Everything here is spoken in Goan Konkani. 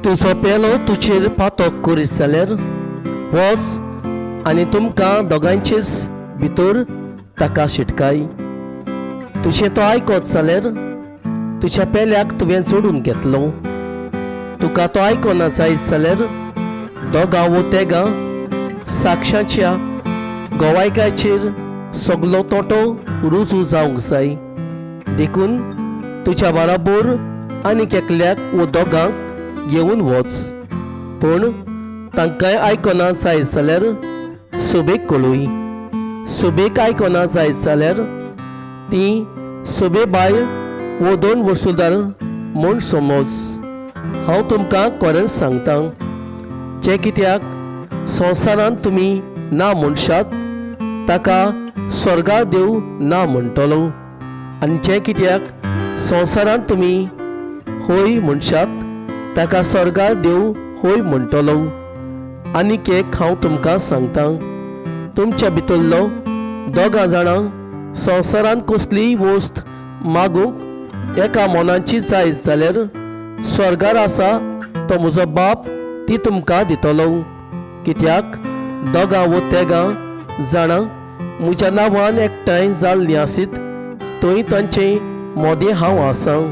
तुजो पेलो तुजेर पातोक करीत जाल्यार वच आनी तुमकां दोगांयचेच भितर ताका शिटकाय. तुजें तो आयकत जाल्यार तुज्या पेल्याक तुवें जोडून घेतलो. तुका तो आयकना जायत जाल्यार दोगां वो तेगां साक्षाच्या गोवायकाचेर सगलो तोटो रुजू जावंक जाय. देखून तुज्या बराबर आनीक एकल्याक वो दोगांक घेवन वच. पूण तांकांय आयकना जायत जाल्यार सोबेक कळय. सोबेक आयकना जायत जाल्यार ती सोबे बायल वो दोन वसुदार म्हूण समज. हांव तुमकां खरेंच सांगता, जें कित्याक संवसारांत तुमी ना म्हणशात ताका स्वर्गा देव ना म्हणटलो, आनी जें कित्याक संवसारांत तुमी होय म्हणशात ताका स्वर्गा देव होय म्हणटलो. आनीक एक हांव तुमकां सांगता, तुमच्या भितरलो दोगां जाणां संवसारांत कसलीय वस्त मागूंक एका मनाची जायत जाल्यार स्वर्गार आसा तो म्हजो बाप ती तुमकां दितलो. कित्याक दोगां वो तेगां जाणां म्हज्या नांवान एकठांय जाल्लीं आसीत थंय तांचे मोदें हांव आसा.